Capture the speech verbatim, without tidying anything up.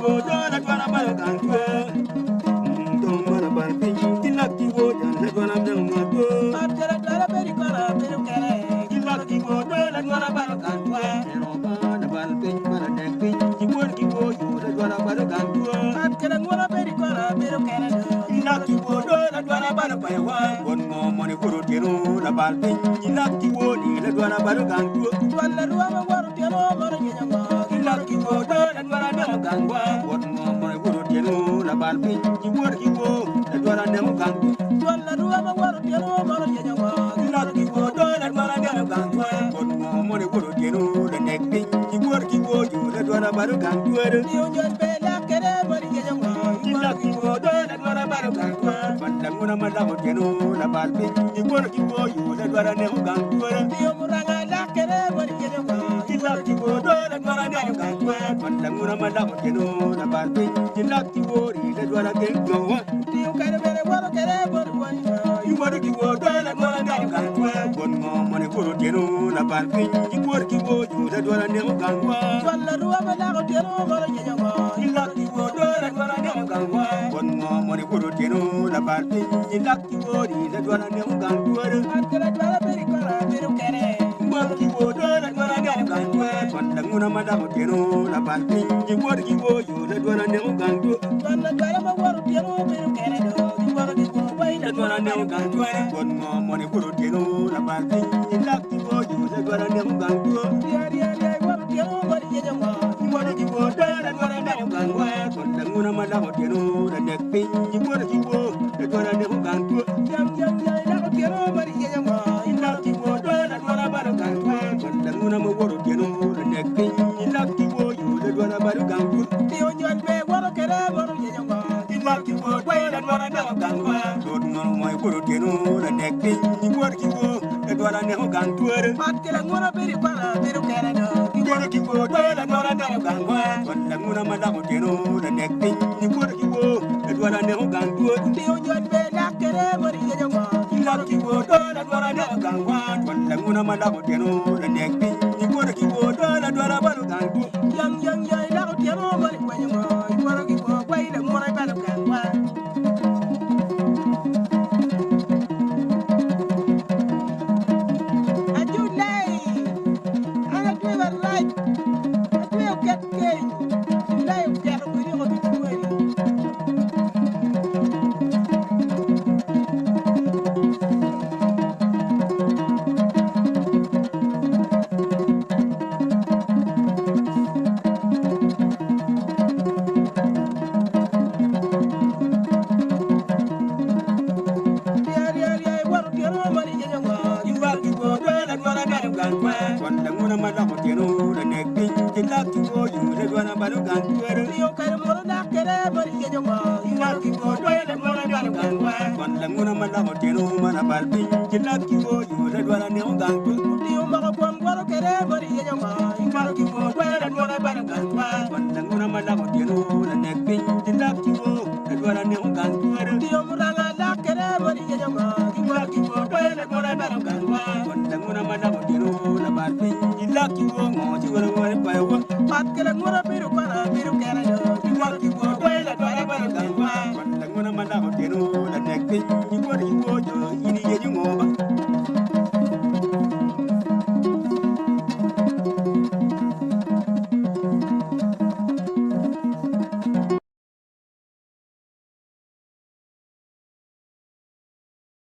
Dwara, dwara, balo gang dwe. Dong mana bal piny, gilak ki wo, jan le dwara dong ma dwe. Ot kara dwara bedi kara bedo kere. Gilak ki wo, dwara, dwara, balo gang dwe. Ero mana bal piny, mana dek piny, giwor ki wo, yo le dwara balo gang dwe. Ot kara ngura bedi kara bedo kere. Gilak ki wo, dwara, dwara, balo payawa. Won mo moni kuro tiro la bal piny, gilak ki wo, ni le dwara balo gang dwe. Dwara la dwara waro tiro mara nyenya ma. Gilak ki wo, dwara, dwara, balo gang dwe. Won mo moni kuro tiro la bal piny, giwor ki wo, le dwara nemo gang dwe. Dwara la dwara waro tiro mara nyenya ma. Gilak ki wo, dwara, dwara, balo gang dwe. Won mo moni kuro tiro la nek piny, giwor ki wo, yo le dwara balo gang dwe. Yo nyon pe la kere mari nyenya ma. Gilak ki wo, dwara, dwara, balo gang dwe. Pan la nguna ma lamo tiro la bal piny, giwor ki wo, yo le dwara nemo gang dwe. Yo muranga la kere mari nyenya ma. Gilak ki wo, dwara, dwara, balo gang dwe. Pan la nguna ma lamo tiro la bal piny, gilak ki wo, ri le dwara gen jowa. Tiyo kare bene waro kere bor won. Iwaro ki wo dwara dwara dwara kan twe. Bon mo mone kuro tiro la bal piny. Iwar ki wo ju la dwara ne mo kan wa. Dwara ruwa ma lako tiro moro nyenya mo. Ilak ki wo dwara dwara ne mo kan wa. Bon mo mone kuro tiro la bal piny. Ilak ki wo di la dwara ne mo kan dwara. An kala dwara beri kara beri kere. Iwar ki wo dwara dwara ne mo kan twe. Bon la nguna ma lako tiro la bal piny. Iwar ki wo ju la dwara ne mo kan dwara. Dwara dwara ma waro tiro beri kere do. Iwar ki wo bai la dwara ne mo kan twe. Bon mo mone kuro tiro la bal piny. Ilak ki wo ju la dwara ne mo kan dwara. Ria ria ria iwar tiro mari nyenya mo. Iwar ki wo dwara dwara ne mo kan wa. Bon la nguna ma lako tiro la nek piny. Iwar ki wo la dwara ne mo kan dwara. Yam yam yam ilako tiro mari nyenya mo. Ilak ki wo dwara dwara balo kan dwara. Bon la nguna ma waro tiro la nek piny. Ilak ki wo ju la dwara balo kan dwara. Tiyo nyon pe waro kere moro nyenya mo. Ilak ki wo dwara dwara balo kan dwara. Dot ng'om mo ikuro tiro la nek piny. Iwar ki wo la dwara ne mo kan dwara. Pat kila ng'ura beri kwana beri kere do. Iwar ki wo dwara dwara balo kan dwara. Bon la ng'una ma lako tiro la nek piny. Iwar ki wo la dwara ne mo kan dwara. Tiyo nyon pe lak kere mari nyenya mo. Ilak ki wo dwara dwara balo gang wan. Wan la ng'una ma lako tiro la nek piny. Iwor ki wo dwara dwara balo gang dwara. Yang yang yang ilako tiro mari kwenyo mo. Iwor ki wo kwa ile mura balo gang wan. Ajulai. An atwe ba rac. Atwe oket keny. Julai oket okwiri ko tutu eni. Ria, ria, ria, iwaro tiro mani yenyo ngo. Iwar ki wo dwara, dwara, dwara, gang kwe. Kon la ng'una ma loko tiro, la nek piny, ci lak ki wo, yu, la dwara, balo gang kwe. Rio kare moro lak kere, moro yenyo ngo. Iwar ki wo dwara, dwara, dwara, gang kwe. Kon la ng'una ma loko tiro, mana bal piny, ci lak ki wo, yu, la dwara, neo gang kwe. Rio moko kwong gworo kere, moro yenyo ngo. Iwar ki wo dwara, dwara, balo gang kwe. Kon la ng'una ma loko tiro, la nek piny, ci lak ki wo. Edwara ne ugang twere. Tiyo muranga lak kere mori yenyo ngo. Kimora kimo twere mora bero gangwa. Kon la ng'una ma lamo tiro la bar piny. Ilak ki wo ngo ci wala wala payo wo. Pat kele ng'ura biro kwana biro